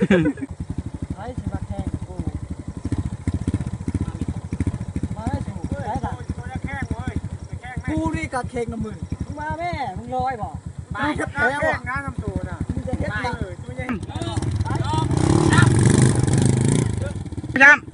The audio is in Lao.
ໃຜຊິມາແຂ່ງກັບກູ? ມາເລີຍສູງ ໄປລະ. ກູນີ້ກໍແຂ່ງນຳມຶງ. ມຶງມາແມ້ ມຶງລອຍບໍ່? ມາແຂ່ງນະນຳໂຕນະ. ມຶງຈະເຮັດຫຍັງ? ເອີ ໂຕໃຫຍ່. ໄປ.